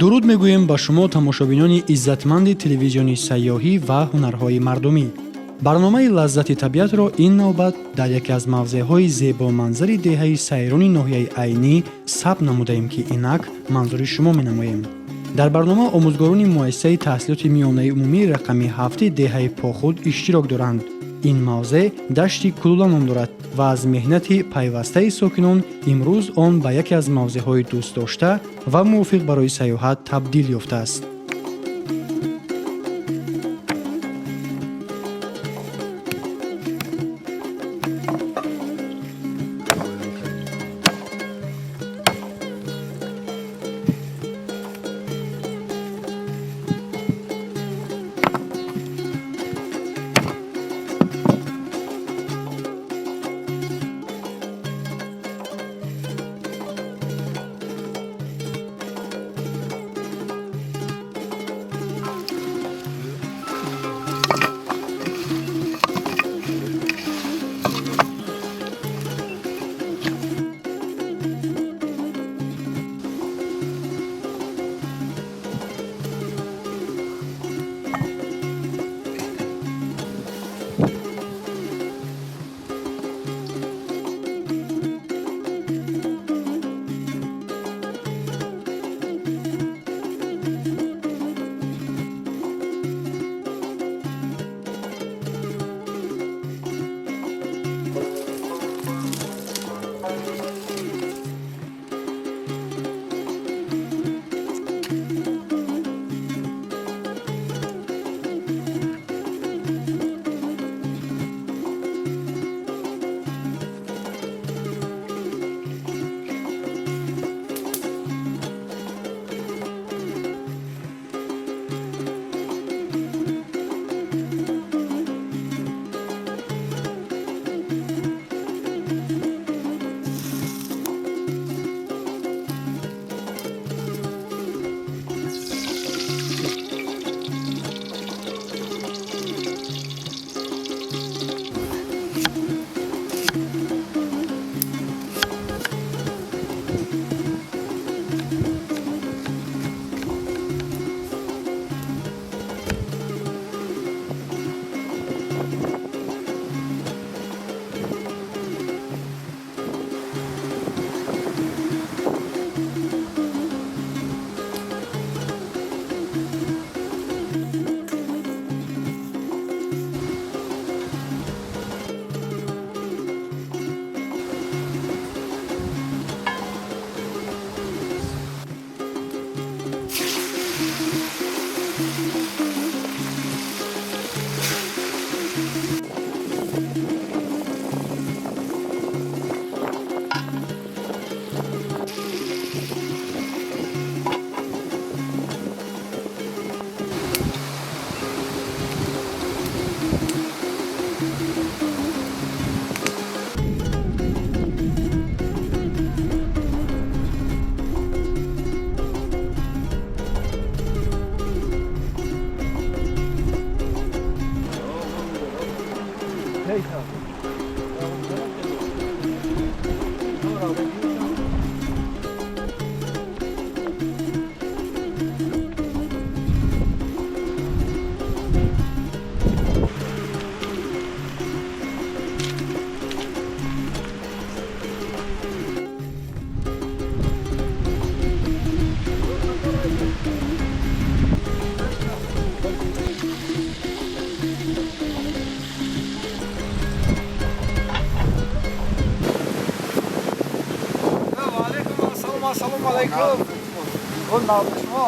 Дуруд мегӯем ба шумо, тамошобинони иззатманди телевизиони сайёҳӣ ва ҳунарҳои мардумӣ. Барномаи «Лаззати табиатро» ин навбат дар яке аз мавзеъҳои зебоманзари деҳаи Сайрони ноҳияи Айнӣ сабт намудаем, ки инак манзури шумо менамоем. Дар барнома омӯзгорони муассисаи таҳсилоти миёнаи умумии рақами 7-и деҳаи Похуд иштирок доранд. Ин мавзеъ дашти Кулула ном дорад ва аз меҳнати пайвастаи сокинон имрӯз он ба яке аз мавзеъҳои дӯстдошта ва мувофиқ барои сайёҳат табдил ёфтааст. Ассалому алайкум. Он шумо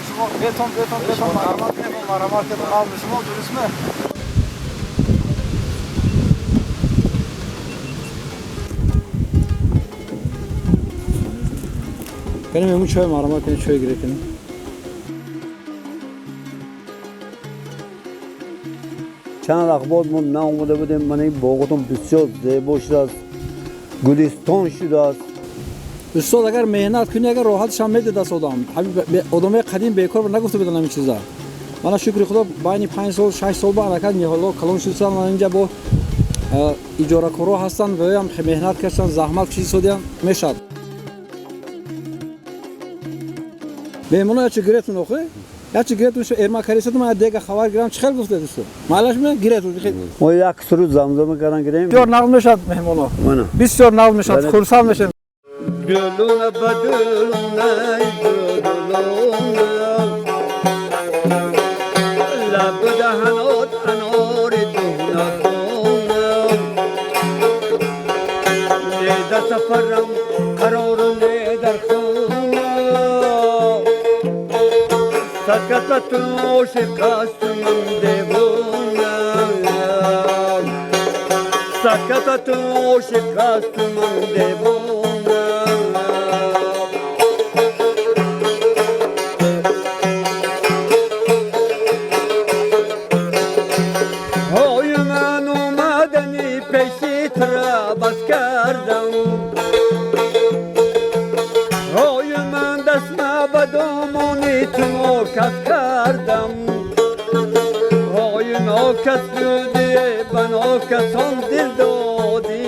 шумо бетон, бетон, бетон, марҳамат кунед, марҳамат кунед. Шумо дурустме? Канем ему чой, марҳамат кунед, чой гиред кунем. Чанд вақт боз мо наомада будем. Мана ин боғотон бисёр зебо шудааст, гулистон шудааст. Устод, агар меҳнат кунӣ, агар роҳатшам медидаст одам. Одамои қадим бекор нагуфта буданд ҳамин чиза. Мана, шукри Худо, байни 5 сол, 6 сол ба ҳаракат ниҳоло калон шудсан. Мана инҷа бо иҷоракоро ҳастанд, ваям меҳнат карданд, заҳмат кашидсодиям мешавад. Меҳмоно ячи гиретун охи? Ячи гиретун шу эрма карисату ман дега хабар гирам чӣ хел гуфта дӯсто? Маълаш ме гиретун. Мо як суруд замзама кардан гирем. Бисёр нағз мешавад меҳмоно. Мана. Бисёр нағз мешавад, хурсанд мешавем. Дулуна ба дулуна, дулуна. Лаб даҳанот анори дуна дуна. Не дар сафарам қарор не дар хона. Сакатату ошиқ асту ман девона. Сакатату ошиқ асту ман девона. Ҳои ман омадани пеши тура бас кардам. Ҳои ман дастма ба домони ту нокас кардам. Ҳои нокас будӣ ба нокасон дил додӣ.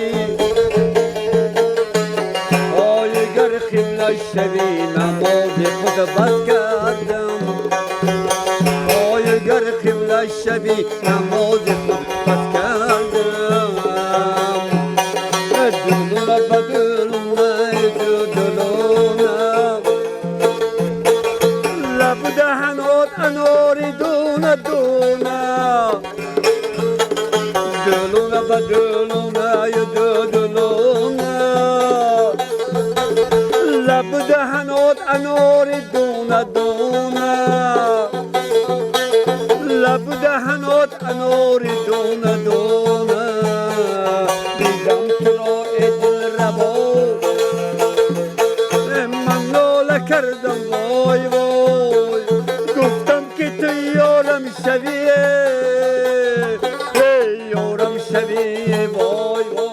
Ҳои гар хибла шавӣ намози худ бас кардам. Ҳои гар хибла шавӣ намози худ бас кардам. Дулуна ба дулуна, дулуна. Лаб даҳанот анори дуна дуна. Дулуна ба дулуна, дулуна. Лаб даҳанот анори дуна дуна. Лаб даҳанот анори дуна дуна. Дидам туро эй дилрабо, ман нола кардам вой вой. Гуфтам ки ту ёрам шавӣ, эй ёрам шавӣ вой вой.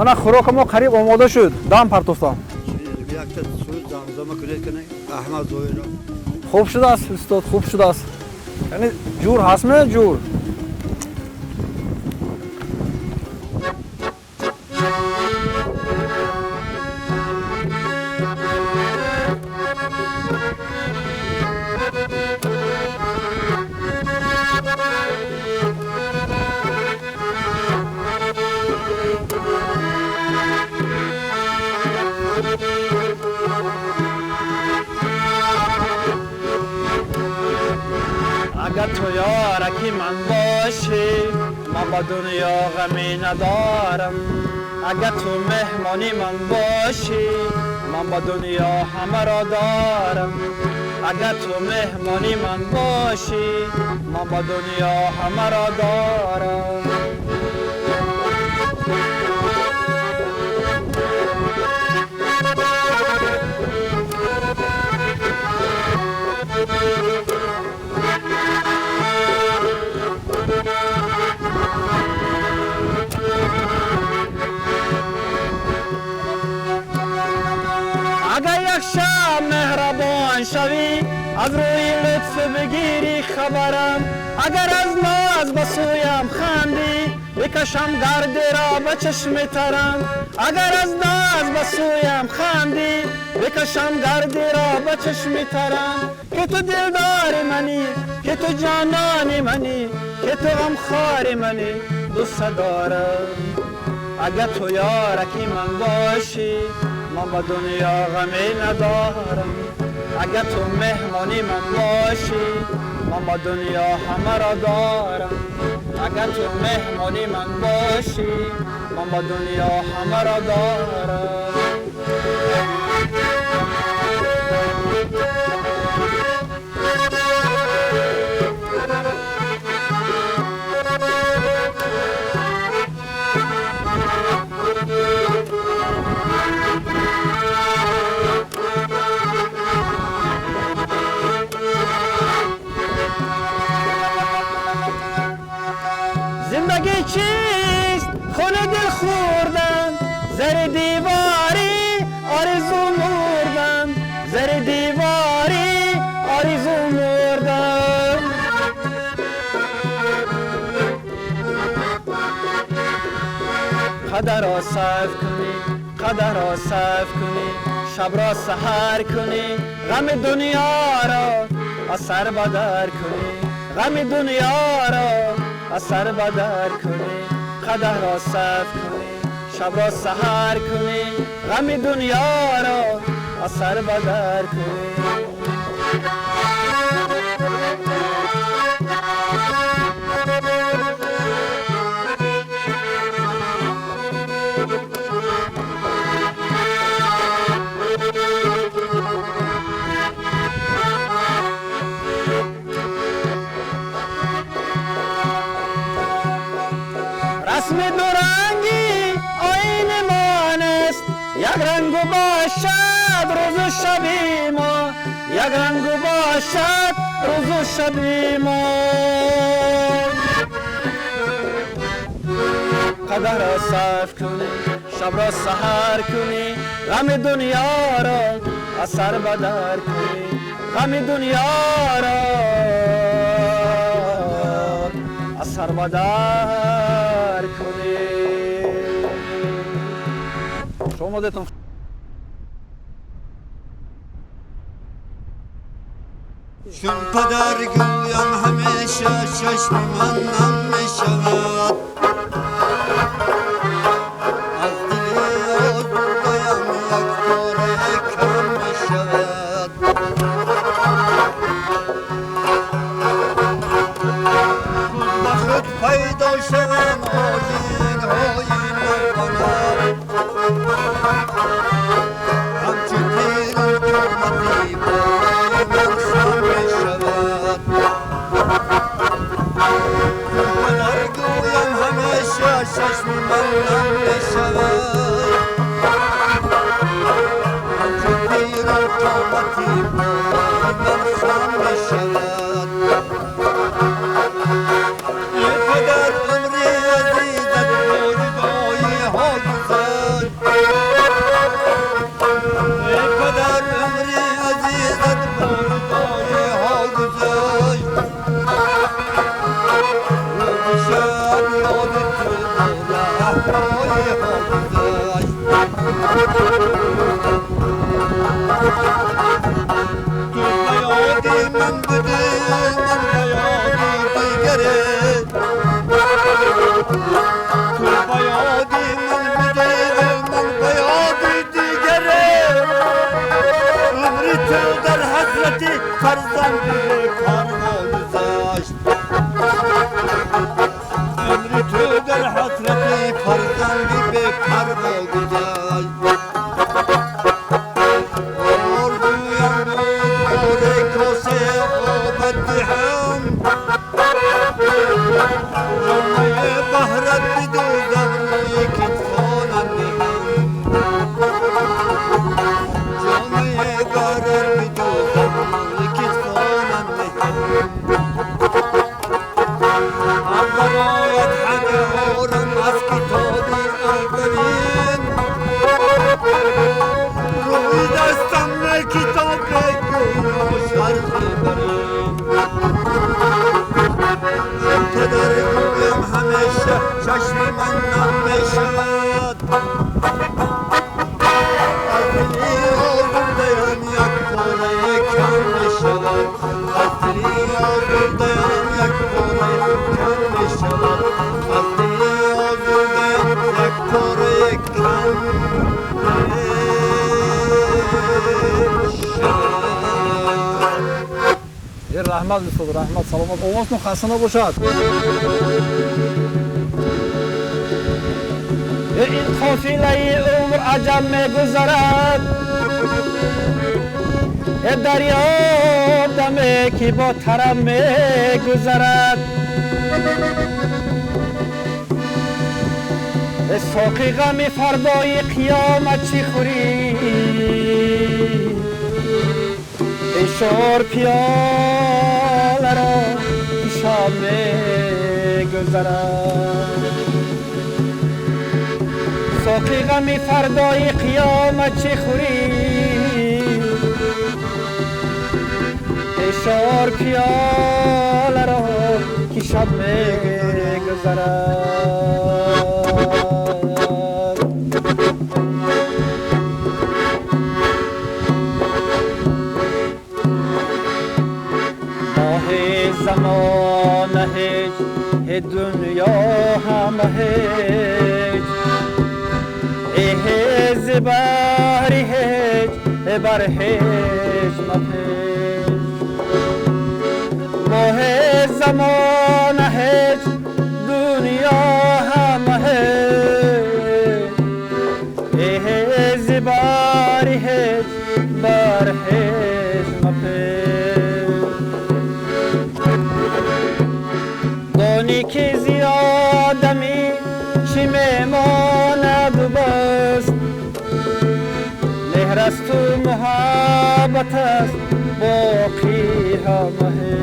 Мана хӯрока мо қариб омода шуд. Дам партофтам. Якта суруд замзама кунед кунед Аҳмад Зоҳирро. Хуб шудааст устод, хуб шудааст. Яъне ҷур ҳастме ҷур? Агар ту ёраки ман бошӣ, ман ба дунё ғаме надорам. Агар ту меҳмони ман бошӣ, ман ба дунё ҳамаро дорам. Агар ту меҳмони ман бошӣ, ман ба дунё ҳамаро дорам. Агар як шаб меҳрабон шавӣ, аз рӯи лутф бигирӣ хабарам. Агар аз ноз ба сӯям хандӣ, бикашам гардеро ба чашми тарам. Агар аз ноз ба сӯям хандӣ, бикашам гардеро ба чашми тарам. Ки ту дилдори манӣ, ки ту ҷонони манӣ, ки ту ғамхори манӣ, дӯст дорам. اگه تو یارکی من باشی من با دنیا غمی ندارم. اگه تو مهمانی من باشی من با دنیا همه را دارم. اگه تو مهمانی من باشی من با دنیا همه را دارم. زندگی چیست؟ خون دل خوردن، زر دیواری آرزو مردن، زر دیواری آرزو مردن. قدر را صرف کنی، قدر را صرف کنی، شب را سحر کنی، غم دنیا را از سر بدر کنی، غم دنیا را از سر بدر کنی. قدر را صرف کنی، شب را سحر کنی، غم دنیا را از سر بدر کنی. رسم دو رنگی آیین مان است، یک رنگ باشد روز و شب ما، یک رنگ باشد روز و شب ما. قدر را صرف کنی، شب را سحر کنی، غم دنیا را از سر بدر کنی، غم دنیا را از سر بدر کنی. شما دتون چون پدر گویم همیشه چشم من نم میشود، از دل آزرده‌ام یک پاره کم میشود. خود به خود پیدا شوم آیین‌های نوبنم، همچو تیر قامتی بالای من خم میشود. پدر گویم همیشه چشم من نم میشود، همچو تیر قامتی بالای من خم میشود. ای پدر عمری عزیزت با جدایی ها گذشت، ای پدر عمری عزیزت با جدایی ها گذشت. روز و شب یاد تو با رهپایی ها گذشت. تو به یاد من بودی، من به یاد دیگری. تو به یاد من بودی، من به یاد دیگری. عمری تو در حسرت فرزند کارها گذشت، عمری تو در حسرت فرزند بیکارها گذشت. آرزویم بود بار کاسه آبت دهم، جامه بهرت بدوزم روی کتفانت نهم، جامه بهرت بدوزم روی کتفانت نهم. برایت همه آرم از کتاب اولین، روی دستم نه کتاب گویا شرقی برین. چون پدر گویم همیشه چشم من نم میشود، از دلی آزرده‌ام یک پاره کم میشود، از دلی آزرده‌ام یک پاره کم میشود، از دلی آزرده‌ام یک پاره Раҳмат, устод, раҳмат, саломат, овозтон хаста набошад. Ин қофилаи умр аҷаб мегузарад, дарё даме ки бо тараб мегузарад. Соқи ғами фардои қиёмат чӣ хӯрӣ, ишор пиёларо шаб мегузарад. Соқи ғами фардои қиёмат чӣ хӯрӣ, ишор пиёларо ки шаб мегузарад. Замона ҳеҷ, дунё ҳама ҳеҷ, ҳеҷ баҳри ҳеҷ, бар ҳеҷ мапеч. Моҳи замона ҳеҷ, дунё ҳама ҳеҷ, ҳеҷ баҳри ҳеҷ, бар ҳеҷ мапеч. Донӣ ки зиёдамӣ чӣ мемонад баст, меҳр асту муҳаббат аст боқӣ ҳама ҳеҷ.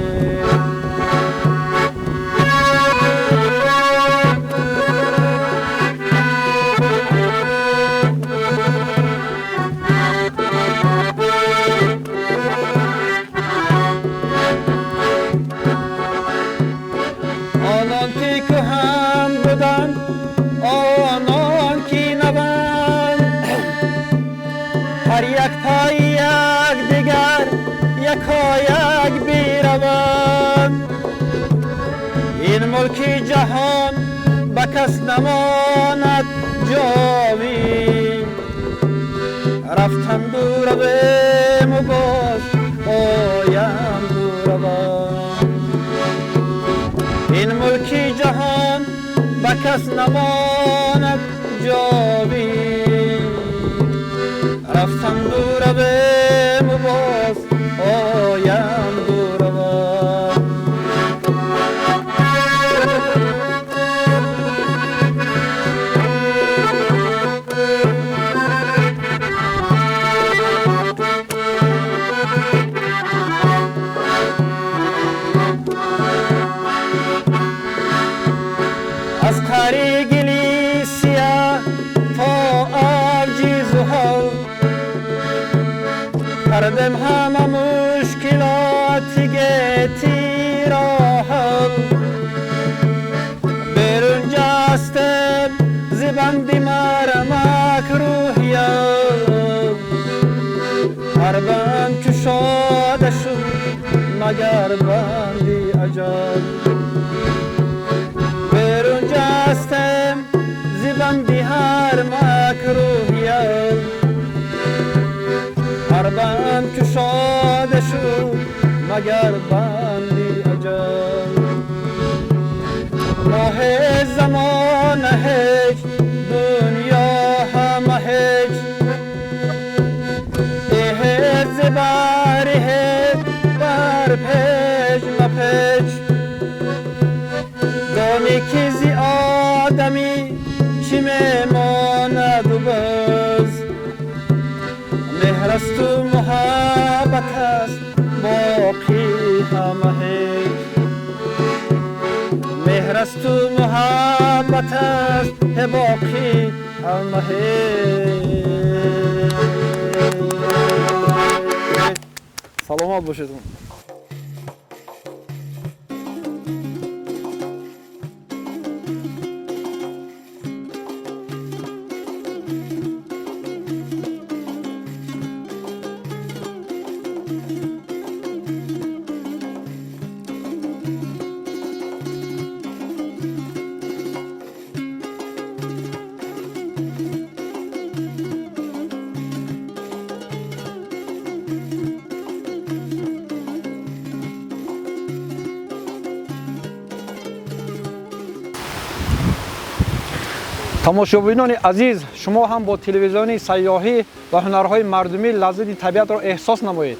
آنان که کهن بودند، آنان که نبند، هر یک پای یک دیگر یکایک بیروند. این ملک جهان به کس نماند جاوید، رفتند و رویم و باز آیند و روند. این ملک جهان به کس نماند جاوید، رفتند و رویم و باز آیند و روند. از قهر گلی سیاه تا اوج زحل، کردم همه مشکلات گیتی را حل. بیرون جستم ز بند مرمک روحیم، هر بند کشاده شد مگر بندی اجل. بیرون جستم ز بندی هر مکروهیم، هر بند کشاده شد مگر بندی اجل. ماه زمان هیچ، دنیا همه هیچ، هیچ بر هیچ بر پیچ مپیچ. دانی که زی آدمی چی میماند و باز، مهر است و محبت است باقی همه هیچ. مهر است و محبت است باقی همه هیچ. Саломат бошед. Тамошобинони азиз, шумо ҳам бо телевизиони сайёҳӣ ва ҳунарҳои мардумӣ лаззати табиатро эҳсос намоед.